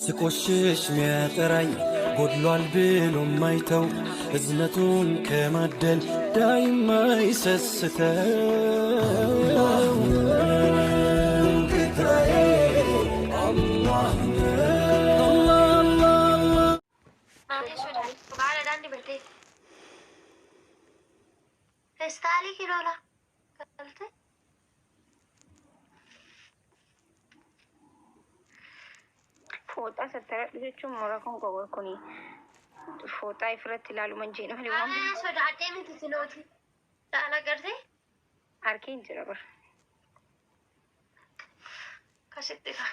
ስቆሽሽ ሚያጠራኝ ጎድሏል ብሎ ማይተው እዝነቱን ከማደል ዳይማ ይሰስተው Festaalii kiloola galte. Fooxaa sattaradhu jechuun mooraa kun qofa kuni fooxaa ifirratti ilaalu man jeen malee waan Ana sodaadhee miti kilooti. Dhaala gartee harkeen jira bara. akkasitti dha.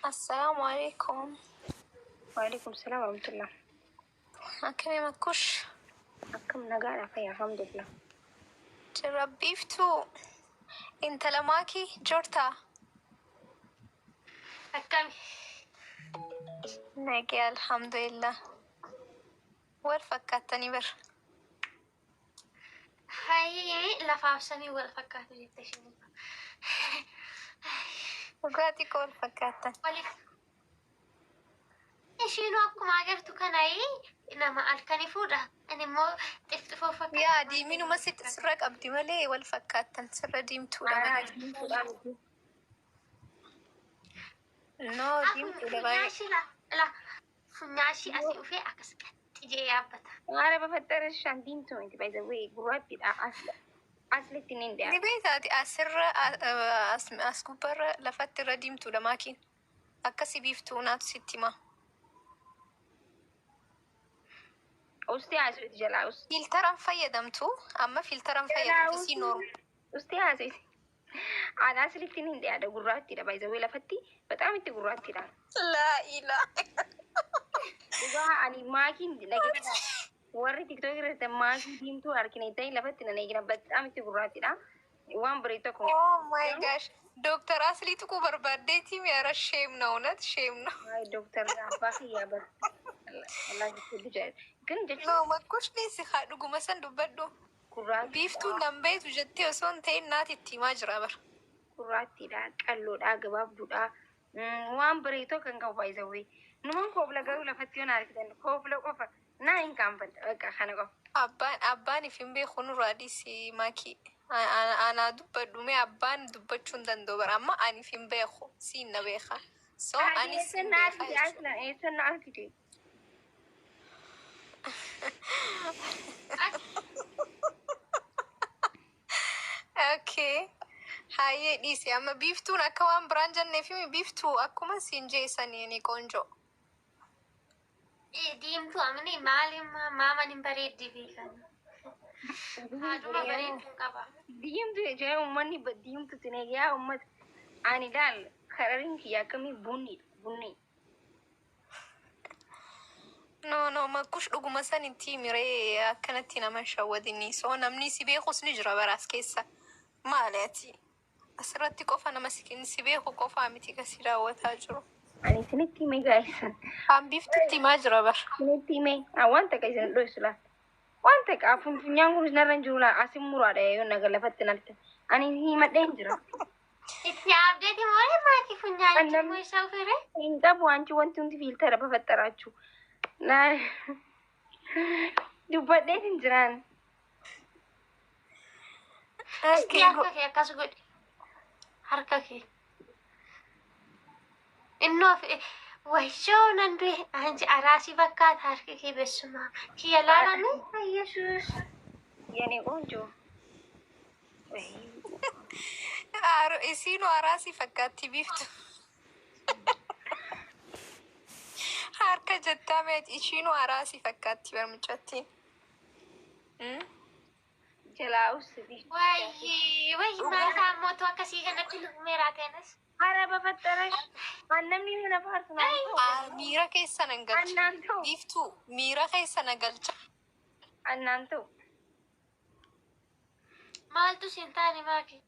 Assalaamu alaikum. Waalaikum salaam warahmatullah. Akkami makkush? Akkam nagaadha fayyaa alhamdulillah. Jirra biiftuu intala maakii jirta? Akkami. Nagee alhamdulillah. Wal fakkaattanii bar. Hayyee lafaaf samii wal fakkaatu jette isheen. Dhugaatii koo wal fakkaattan. Waliif ishiinuu akkuma agartu kanaayi nama halkanii fuudha. Ani immoo xifxifoo fakkaata. Yaa diiminuma sirra qabdi malee wal fakkaattan sirra diimtuudha Araa malee. diimtuudhaa miti. No diimtuudha baay'ee. Funyaashii la funyaashii asii ufee akkas qaxxi jee yaabbata. Aara bafaxxara shan diimtuu miti by the way gurraattiidha asli aslitti ni Ni dhiyaata. beektaati asirra as as gubbarra lafatti irra diimtuudha maakiin. Akkasi biiftuu naatu sitti himaa. Ustee haasofti jalaa us. Fiiltaran fayyadamtu amma fiiltaran Jalaa fayyadamtu us. si norm. Ustee haasofti. Ana aslitti ni dhiyaata gurraattiidha by the way lafatti bataam itti gurraattiidha. Laa ilaa. Dhugaa ani maakiin dhageeffadha. Warri TikTok irratti maakii diimtuu argina ta'e lafatti nan eegina bataam itti gurraattiidha. Waan bareedu tokko Oh my gosh. Dooktar Aslii tuquu barbaaddeetii mi'aara sheem ነው እውነት ሼም ነው። Ay dooktar abbaa kiyyaa bar. Wallaahi jechuun ግን jechuun No makkush dhiisi haa dhuguma san dubbadhu. gurraattiidha. Biiftuun nan beektu jettee osoo hin ta'in naati itti himaa jira bara. Gurraattiidha, qalloodha, gabaabduudha. Waan bareedu tokko kan qabu baay'isawwee. Numan koobla garuu lafatti yoon argitan koobla qofa naa hin kaanfadha bakka kana qofa. Abbaan abbaan if hin beeku nurraa dhiisi maakii. Anaa dubbadhu mee abbaan dubbachuu hin danda'u bara amma ani if hin beeku siin na beeka. So Ati anis eessan hin na beeka argite jechuudha. aslan eessan na argite? Okay. Hayyee dhiisi amma biiftuun akka waan biraan jenneef himi biiftuu akkuma siin jeessanii ni qoonjoo. Diimtuu amni maali maaman hin bareeddi beekan. Haadhuma bareedduun qaba. Diimtuu jee uummanni diimtuu sin eegaa uummata. Ani laal karariin kiyya akkamii bunniidha bunni. No no makkush dhuguma san itti himiree akkanatti nama hin shawwadini. So namni si beekus ni jira baraas keessa. Maali ati asirratti qofa nama si beeku qofaa miti kan si daawwataa jiru. Ani isinitti hime gaa'eessan. Kan biiftutti himaa jira bara. Isinitti hime waan takka isin dho'isu laal. Waan takka funyaan kunis narra hin jiru laal asin muraadha yoo naga lafatti nalta. Ani himadhee hin jira. Itti yaabdeeti moo maakii funyaan An namni moo isa ufere? hin qabu anchi wanti hundi fiiltara bafaxxaraachuu. Na dubbadhee hin jiraan. Itti Okay, harka kee akkas godhi. Harka kee. Innoo wayyoo nan du'e anji araasii fakkaata harki kee beessumaa. Kiyya laalame Yesuus. Yene qoonjoo. Isiinuu araasii fakkaatti biiftu. Harka jettaa meeti ishiinuu araasii fakkaatti barmucattiin. Jalaa ussiti. Wayyee wayyi maal isaa mootu akkasii kanatti lubmeeraa ta'anis. Hara bafaxxarash. An namni mana faarsu naan ta'u. Miira keessa nan galcha. Annaan ta'u. Biiftuu miira keessa na galcha. Annaan ta'u. Maaltu siin taane maaki?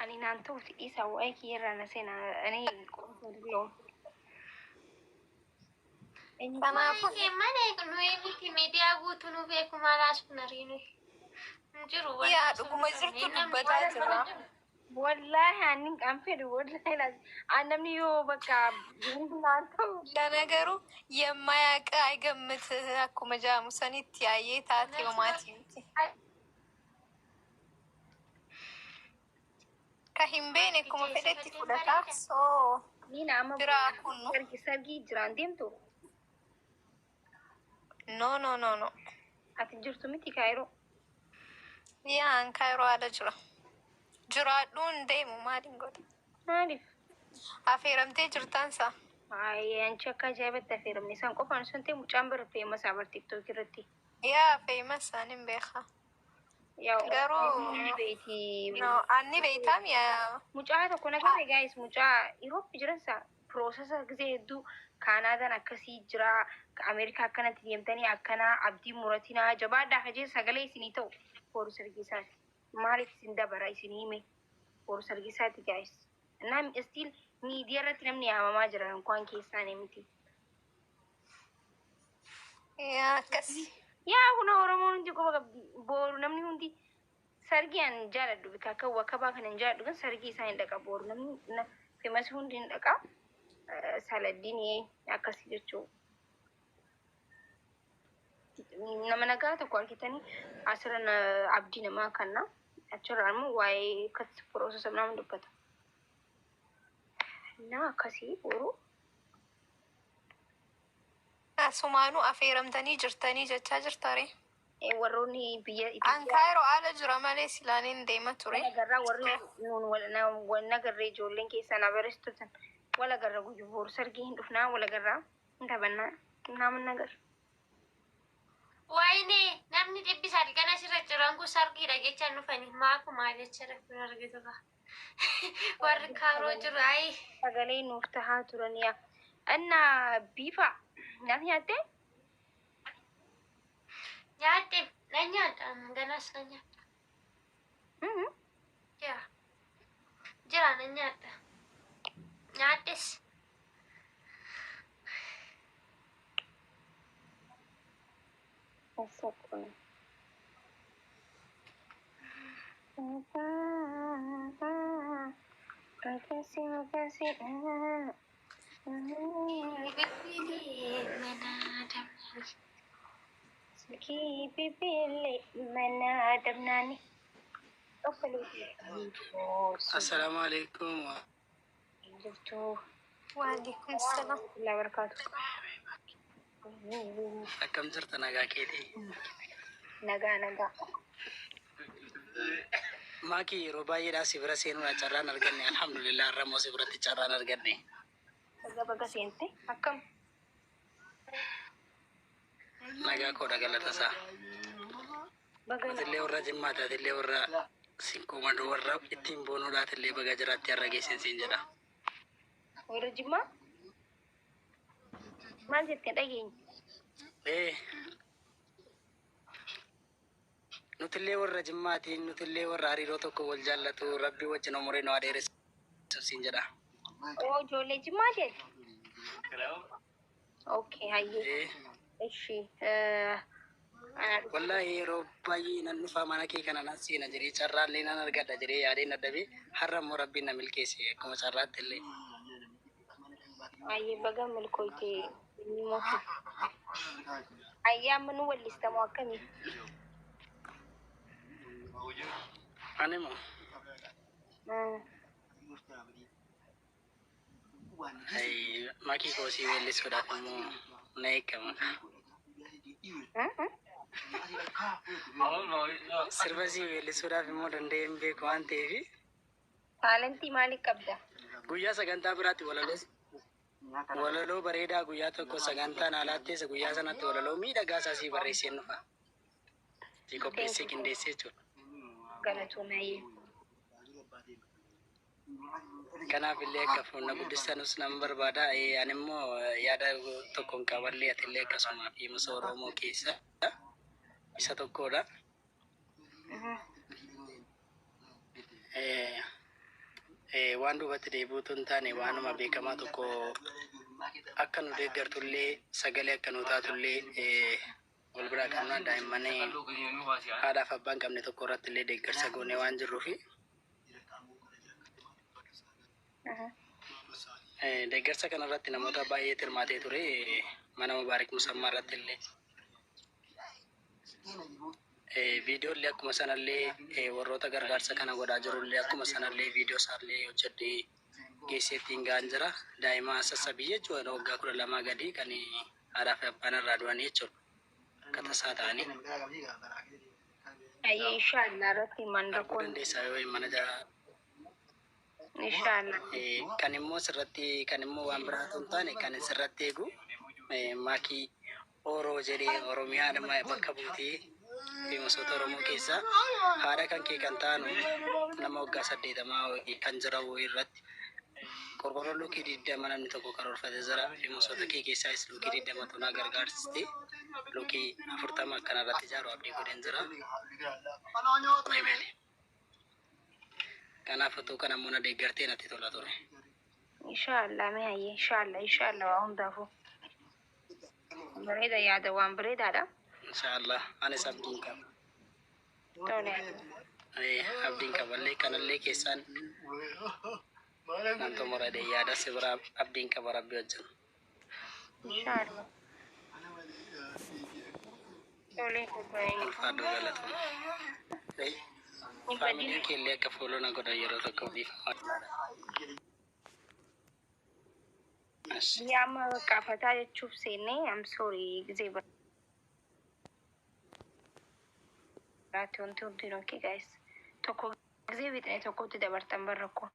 Ani naan ta'uti dhiisaa waa'ee kiyyarraa na seenaa ani qofa dulloo. Kanaafuu Waa'ee malee nuyi miti miidiyaa guutuu nu beeku maalaas kun ariinu hin jiru wanti yaa sun dhuguma jirtu namni dubbataa jirra. Wallaahi ani kan fedhu wallaahi laazim. Ani namni yoo bakka hundi naan ta'u. ለነገሩ የማያውቅ አይገምትህ akkuma jedhamu sanitti yaa'ee taate homaatii miti. Ka hin beekne akkuma fedhetti fudhata. Soo Ni nama biraa kunnu. sargi sargii jiraan deemtu No no no no. ati jirtu miti kaayiroo. Yaan kaayiroo ala jira. Jiraadhuun deemu maaliin godha? Maaliif? Affeeramtee jirtaansa. Ayi anchi akka ajaa'ibatti affeeramne isaan qofaan osoo hin ta'in mucaan bara feema isaa bar tiktook irratti. Yaa feemas isaan hin beeka. Yaa Garuu beeti. no anni beektaam yaa Mucaa tokko nagarre gaayis mucaa Iroopi jiransa piroosesa gisee hedduu Kaanaadaan akkasii jira Ameerikaa akkanatti deemtanii akkanaa abdii muratinaa jabaadhaa kajee sagalee isinii ta'u boru sargiisaati. Maaliif isin dabara isinii hime boru sargiisaati gaayis. Nam still miidiyaa irratti namni yaamamaa jira inkwaan keessaan miti. Yaa akkasi. Yaa kuna Oromoon hundi quba qabdi boru namni hundi sargii an jaaladhu bika akka wakabaa kana hin jaaladhu kan sargii isaa hin dhaqa boru namni femas hundi hin dhaqa. Saladdiin akkasii jechuu nama nagaa tokko argitanii asirra abdii namaa kanna achirraa immoo waa'ee akkas piroosesa nama dubbata. Na akkasii boru Asumaanuu affeeramtanii jirtanii jechaa jirtare. Warroonni biyya An Itoophiyaa kaayiroo ala jira malee silaan hin deema ture. wal agarraa warri nuun wal nagarree ijoolleen keessaa na barreessitotan wal agarra guyyu boru sargii hin dhufnaa wal agarraa hin taphannaa nama nagarra. Wayne namni dhibbi salgana asirra jiran kun sargiidha jechaan dhufani maakumaa jecha kun argitu ka warri kaaroo jiru ayi Sagalee nuuf tahaa turaniya. Innaa biifa nyaata nyaattee? Nyaadhe nan nyaadha ganas nan nyaadha jira jira nan nyaadha nyaadhes. Bilbilee mana damnaani. Silkii bilbilee mana dabnaani. Assalamu alaikum. Jirtu. Waalaikum salaam. Warahmatullahi wabarakatuh. Akkam jirta nagaa keetii? Nagaa nagaa. Maakii yeroo baay'eedhaa si bira seenuudha carraan arganne alhamdulillah har'a immoo si biratti carraan arganne. Baga baga seente akkam? Nagaa koodha galata isaa. Baga Atillee warra Jimmaati atillee warra Sinkoo Madoo warra ittiin boonuudha atillee baga jiraatti har'a geessin siin jedha. Warra Jimmaa maal jettee dhageenye? Ee nutillee warra Jimmaatiin nutillee warra hariiroo tokko wal jaallatu rabbi wajjin umurii nu haa dheeressu siin jedha. Oo ijoollee Jimmaa jette? Okay hayyee. Ee Ishi ana dhufu. Wallahi yeroo baay'ee nan dhufa mana kee kana nan seena jedhee carraallee nan argadha jedhee yaadeen dadhabee har'a immoo rabbiin na milkeesse akkuma carraatti illee. Hayyee baga milkooyte inni mootii. Hayyee amma nu wallistamoo akkamii? Ani moo makii koosii weellisuudhaaf immoo na eegama. Sirba sii weellisuudhaaf immoo danda'ee hin beeku waan ta'eef Taalentii maalii qabda? guyyaa sagantaa biraatti walaloo walaloo bareedaa guyyaa tokko sagantaan alaatteessa guyyaa sanatti walaloo miidhagaa isaa sii barreesseen dhufa. Sii qopheessee qindeessee jechuudha. Galatoomii hayyee. Kanaaf illee akka fuula guddisanus nan barbaada. Ani immoo yaada tokkoon qaballee atillee akkasuma fi musa Oromoo keessa isa tokkodha. Waan duubatti deebi'uutu hin taane waanuma beekamaa tokko akka nu deeggartullee sagalee akka nu taatullee wal biraa qabna. Daa'imman haadhaaf abbaa hin qabne tokko irratti illee deeggarsa goonee waan jirruufi deeggarsa kana irratti namoota baay'eetu hirmaatee ture, mana Mubaarik Musammaa irratti illee. Viidiyoo illee akkuma sanallee, warroota gargaarsa kana godhaa jirullee akkuma sanallee viidiyoo isaallee hojjedhee geessee ittiin ga'an jira. Daa'ima sassabii jechuudha, waggaa 12 gadi kan haadhaa fi abbaan irraa du'anii jechuudha. Akka tasaa ta'anii. Ayyee, inshaallah irratti himan Arguu rakkoon. dandeessaa yoo mana jira. Inshaallah. Kan immoo sirratti, kan immoo waan biraa otoo hin taane kan sirratti eegu, Maakii Ooroo jedhee Oromiyaa dhimma bakka buutee famousota Oromoo keessaa haadha kan kee kan taanu nama waggaa 80 kan jiran irratti qorqorroo luukii 20 namni tokko karoorfatee jira. Famousota kee keessaas luukii 20 tunaa gargaarsiste luukii 40 akkana irratti ijaaru abdii godheen jira. Kanaaf otoo kana immoo na deeggartee natti tola ture. Inshaallah, mee hayyee, inshaallah, inshaallah, waa hundaafuu. Bareeda, yaada waan bareedaadha. Inshaallah, anis abdiin qaba. Tole. Abdiin qaballee kanallee keessaan nan xumuradhe, yaada si biraa abdiin qaba rabbi wajjin. Inshaallah. Tole. Ulfaadhu, galatuma. Hin Familyn badin. keellee akka follow na godhan yeroo tokko dhiifama. Biyya amma qaafataa jechuuf seennee, I'm sorry, gisee biraatti wanti hundinuu okay guys. Tokko gisee fixne tokkotti dabartan barrakko.